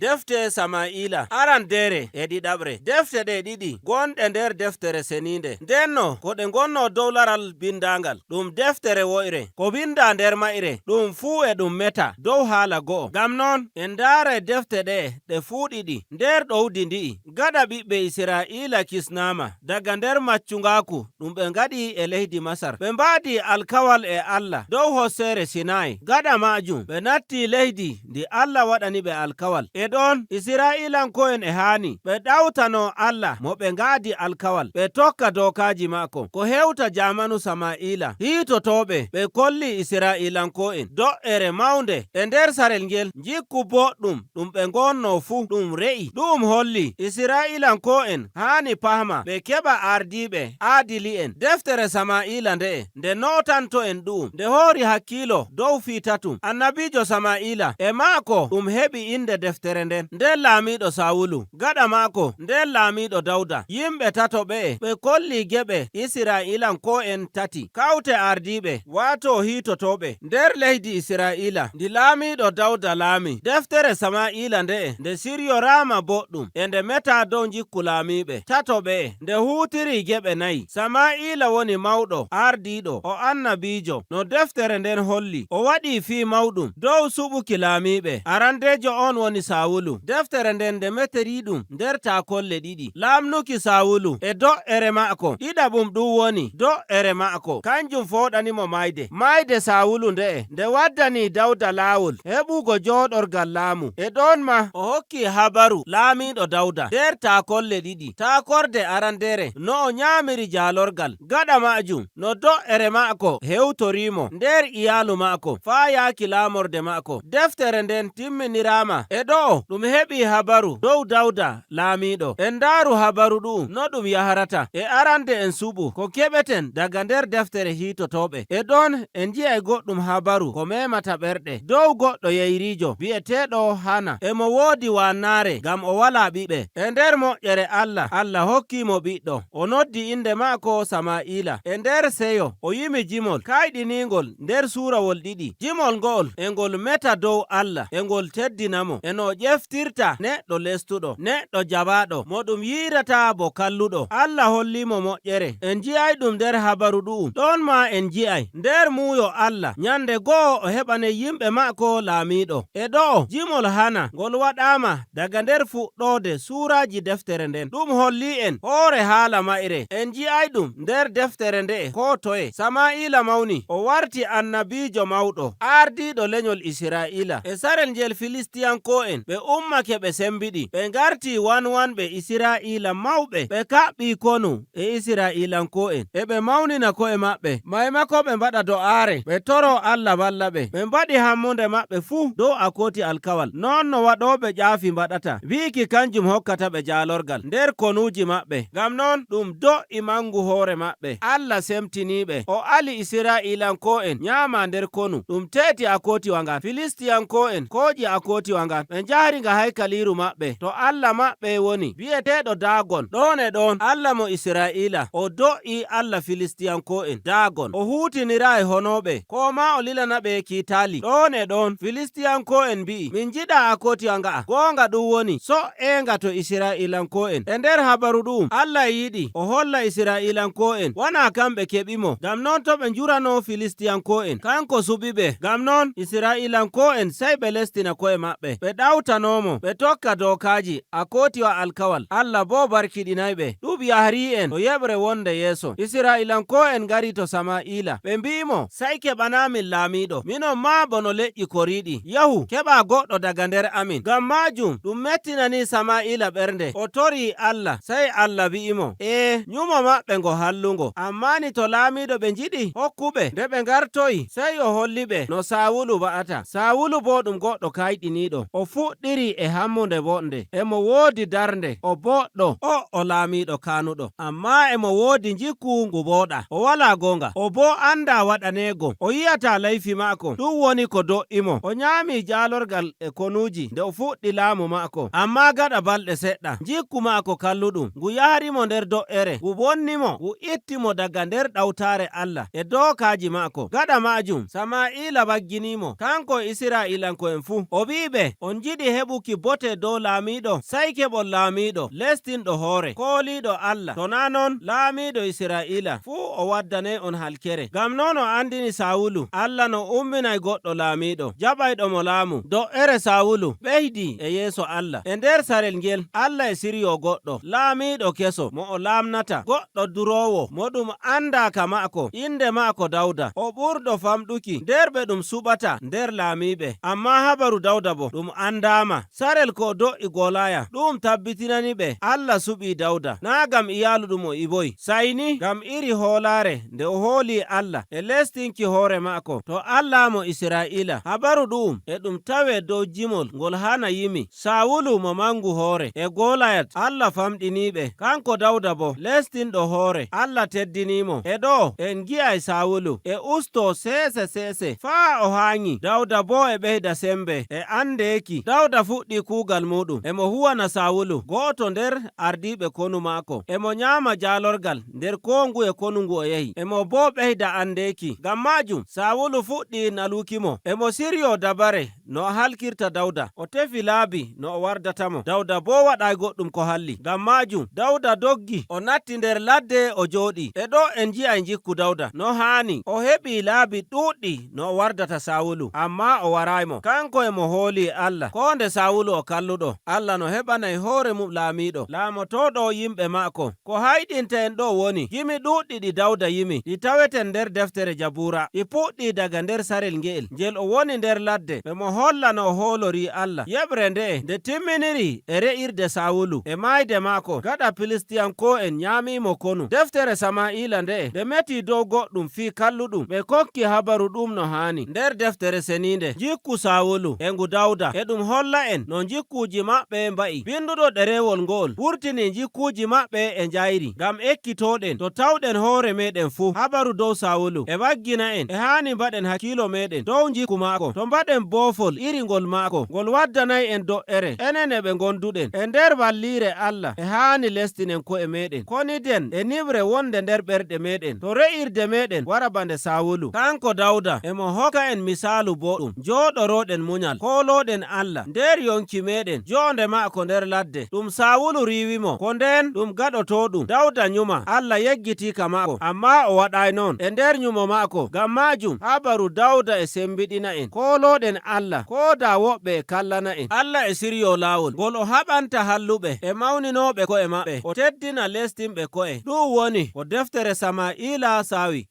Defte Sama'ila arandere e ɗiɗaɓre, defte ɗe ɗiɗi gonɗe nder deftere seninde. Ndenno ko ɗe gonno dow laral bindangal, ɗum deftere woyre. Ko winda nder mayre ɗum fuu e ɗum meta dow haala go'o. Ngam noon en ndaara defte ɗe ɗe fuu ɗiɗi nder ɗowdi ndi'i. Gaɗa ɓiɓɓe Israila kisnama daga nder maccugaku ɗum ɓe gaɗi e leydi Masar, ɓe mbaadi alkawal e Allah dow hossere Sinai. Gaɗa majum ɓe natti leydi ndi Allah waɗani ɓe alkawal. E ɗon Isra'ilanko'en e haani ɓe ɗawtano Allah mo ɓe ngaadi alkawal, ɓe tokka dokaji maako. Ko hewta jamanu Sama'ila, hiitotoɓe ɓe kolli Isra'ilanko'en do'ere mawnde e nder sarel ngel. Jikku boɗɗum ɗum ɓe gonno fuu ɗum re'i. Ɗum holli Isra'ilanko'en haani pahma ɓe keɓa ardiɓe aadili'en. Deftere Sama'ila nde'e nde notanto en ɗu'um, nde hoori hakkilo dow fii tatum. Annabijo Sama'ila, e maako ɗum heɓi inde deftere nden, nden laamiɗo Sawulu, gaɗa maako nden laamiɗo Dawda. Yimɓe tato ɓe'e ɓe kolli geɓe Isra'ilanko'en tati kawte ardiɓe, wato hitotoɓe nder leydi Isra'ila ndi laamiɗo Dawda laami. Deftere Sama'ila nde'e nde siryorama boɗɗum e nde meta dow jikku laamiɓe tato ɓe'e. Nde hutiri geɓe nayi. Sama'ila woni mawɗo ardiɗo, o annabijo. No deftere nden holli, o waɗi fi mawɗum dow suɓuki laamiɓe. Arandejo on woni Sawulu. Deftere nden nde meteri ɗum nder takolle ɗiɗi: lamnuki Sawulu e do'ere maako. Ɗiɗaɓum ɗum woni do'ere maako, kanjum foɗanimo mayde. Mayde Sawulu nde'e nde waddani Dawda laawol heɓugo joɗorgal laamu. E ɗon ma o hokki habaru laamiɗo Dawda nder takolle ɗiɗi. Takorde arandere, no o nyamiri jalorgal. Gaɗa majum, no do'ere maako hewtorimo nder iyalu maako faa yaaki laamorde maako. Deftere nden timminirama e ɗo ɗum heɓi habaru dow Dawda laamiɗo. En ndaaru habaru ɗum no ɗum yaharata. E arande en suɓu ko keɓeten daga nder deftere hitotoɓe. E ɗon en jiyay goɗɗum habaru ko memata ɓerɗe dow goɗɗo yeyrijo bi'eteɗo Hana. Emo woodi wannare ngam o wala ɓiɓɓe. E nder moƴƴere Allah, Allah hokkimo ɓiɗɗo, o noddi inde maako Sama'ila. E nder seyo o yimi jimol kayɗinigol nder surawol 2. Jimol ngo'ol e ngol meta dow Allah, e ngol teddinamo e no ƴeftirta neɗɗo lestuɗo, neɗɗo jaɓaɗo mo ɗum yirata bo kalluɗo. Allah hollimo moƴƴere. En jiyay ɗum nder habaru ɗu'um. Ɗon ma en jiyay nder muuyo Allah nyande go'o o heɓane yimɓe maako laamiɗo. E ɗo jimol Hana ngol waɗama daga nder fuɗɗode suraji deftere nden, ɗum holli en hoore haala mayre. En jiyay ɗum nder deftere nde'e ko toye. Sama'ila mawni, o warti annabijo mawɗo, ardiɗo lenyol Isra'ila. E sarel ngel Filistiyanko'en ɓe ummake, ɓe sembiɗi, ɓe garti wanwanɓe Isra'ila mawɓe. Ɓe kaɓɓi konu e Isra'ilanko'en, e ɓe mawnina ko'e maɓɓe. Maymako ɓe mbaɗa do'aare, ɓe toro Allah walla ɓe. Ɓe mbaɗi hammunde maɓɓe fuu dow akoti alkawal, non no waɗoɓe ƴaafi mbaɗata wiiki kanjum hokkata ɓe jalorgal nder konuji maɓɓe. Ngam non ɗum do'i mangu hoore maɓɓe. Allah semtiniɓe, o ali Isra'ilanko'en nyama nder konu. Ɗum teti akotiwa ngan. Filistiyanko'en koji akotiwa ngan, ɓe njahri nga haykaliru maɓɓe to Allah maɓɓe woni bi'eteɗo Dagon. Ɗon e ɗon Allah mo Isra'ila o do'i Allah Filistiyanko'en Dagon. O hutinira e honoɓe ko ma o lilana ɓe kiitali. Ɗon e ɗon Filistiyanko'en mbi'i, "Min jiɗa akotiwa nga'a." Gonga ɗum woni so'enga to Isra'ilanko'en. E nder habaru ɗum, Allah yiɗi o holla Isra'ilanko'en wana kamɓe keɓimo, ngam non to ɓe jurano Filistiyanko'en, kanko suɓiɓe. Ngam non Isra'ilanko'en sey ɓe lestina ko'e maɓɓe, ɓe ɗawtanomo, ɓe tokka dokaji akotiwa alkawal. Allah bo barkiɗinayɓe. Ɗum yahri en to yeɓre wonde yeeso. Isra'ilanko'en ngari to Sama'ila, ɓe mbimo, "Sey keɓanamin laamiɗo, minon ma bono leƴƴi koriɗi. Yahu keɓa goɗɗo daga nder amin." Ngam majum ɗum mettinani Sama'ila ɓernde. O tori Allah, sey Allah wi'imo, "E nyumo maɓɓe ngo hallugo, amma ni to laamiɗo ɓe jiɗi, hokkuɓe." Nde ɓe ngartoyi, sey o holliɓe no Sawulu wa'ata. Sawulu bo ɗum goɗɗo kayɗiniɗo. O fuɗɗiri e hammude bonde, emo woodi darnde, o boɗɗo, o laamiɗo kanuɗo, amma emo woodi jikku ngu boɗa. O wala gonga, o bo anda waɗanego, o yiyata layfi maako. Ɗum woni ko do'imo. O nyaami jalorgal e konuji nde o fuɗɗi laamu maako, amma gaɗa balɗe seɗɗa jikku maako kalluɗum ngu yahrimo nder do'ere, ngu bonnimo, ngu ittimo daga nder ɗawtare Allah e dokaji maako. Gaɗa majum Sama'ila wagginimo, kanko e Isra'ilanko'en fuu. O wi'iɓe, "On jiɗi Heɓuki bote dow laamiɗo, sey keɓol laamiɗo lestinɗo hoore, kooliɗo Allah. To na non, laamiɗo Israila fuu o waddanay on halkere. Ngam non o andini Sawulu Allah no umminay goɗɗo laamiɗo jaɓayɗo mo laamu. Do'ere Sawulu ɓeydi e yeeso Allah. E nder sarel ngel Allah e siryo goɗɗo laamiɗo keso mo o laamnata, goɗɗo durowo mo ɗum andaka maako. Inde maako Dawda, o ɓurɗo famɗuki nder ɓe ɗum suɓata nder laamiɓe. Amma habaru Dawda bo ɗum andama. Sarel ko do'i Golaya, ɗum tabbitinani ɓe Allah suɓi Dawda, na gam iyalu ɗum o iboyi sayni, gam iri hoolare nde o hooli Allah e lestinki hoore maako to Allah mo Israila. Habaru ɗum e ɗum tawe dow jimol ngol hana yimi Sawulu mo mangu hoore e Golayat, Allah famɗiniɓe. Kanko Dawda bo lestinɗo hoore, Allah teddinimo. E ɗo en gi'ay Sawulu e usto sese sese faa o haŋi, Dawda bo e ɓeyda sembe e andeki. Dawda fuɗɗi kuugal muɗum, emo huwana Sawulu, goto nder ardiɓe konu maako. Emo nyama jalorgal nder ko ngu e konu ngu o yehi, emo bo ɓeyda andeki. Ngam majum Sawulu fuɗɗi nalukimo. Emo siryo dabare no o halkirta Dawda. O tefi laabi no o wardatamo. Dawda bo waɗay goɗɗum ko halli. Ngam majum Dawda doggi, o natti nder ladde, o jooɗi. E ɗo en ji'ay jikku Dawda no haani. O heɓi laabi ɗuɗɗi no o wardata Sawulu, amma o waraymo. Kanko emo hooli Allah. Ko nde Sawulu o kalluɗo, Allah no heɓanay hoore mum laamiɗo laamotoɗo yimɓe maako. Ko hayɗinta en ɗo woni gimi ɗuɗɗi ɗi Dawda yimi, ɗi taweten nder deftere Jabura, ɗi puɗɗi daga nder sarel nge'el ngel o woni nder ladde. Emo holla no o hoolori Allah. Yeɓre nde'e nde timminiri e re'irde Sawulu e mayde maako gaɗa Filistiyanko'en ñaamimo konu. Deftere Sama'ila nde'e nde meti dow goɗɗum fii kalluɗum, ɓe kokki habaru ɗum no haani nder deftere seninde. Jikku Sawulu e ngu Dawda e ɗum holla en no jikkuji maɓɓe mba'i. Binduɗo ɗerewol ngo'ol wurtini jikkuji maɓɓe e njayri ngam ekkitoɗen to tawɗen hoore meɗen fuu. Habaru dow Sawulu e waggina en e haani mbaɗen hakkilo meɗen dow jikku maako, to mbaɗen boofol iri ngol maako ngol waddanay en do'ere enen e ɓe gonduɗen. E nder wallire Allah e haani lestinen ko'e meɗen, koniden e niɓre wonde nder ɓerɗe meɗen, to re'irde meɗen wara bande Sawulu. Kanko Dawda emo hokka en misalu boɗum joɗoroɗen munyal, koloɗen Allah nder yonki meɗen. Jonde maako nder ladde ɗum Sawulu riwimo ko nden ɗum gaɗotoɗum Dawda nyuma Allah yeggitika maako, amma o waɗay noon e nder nyumo maako. Ngam majum habaru Dawda e sembiɗina en koloɗen Allah, ko da woɓɓe e kallana en. Allah e siryo lawol ngol o haɓanta halluɓe e mawninoɓe ko'e maɓɓe, o teddina lestinɓe ko'e. Ɗum woni ko deftere Sama'ila sawi.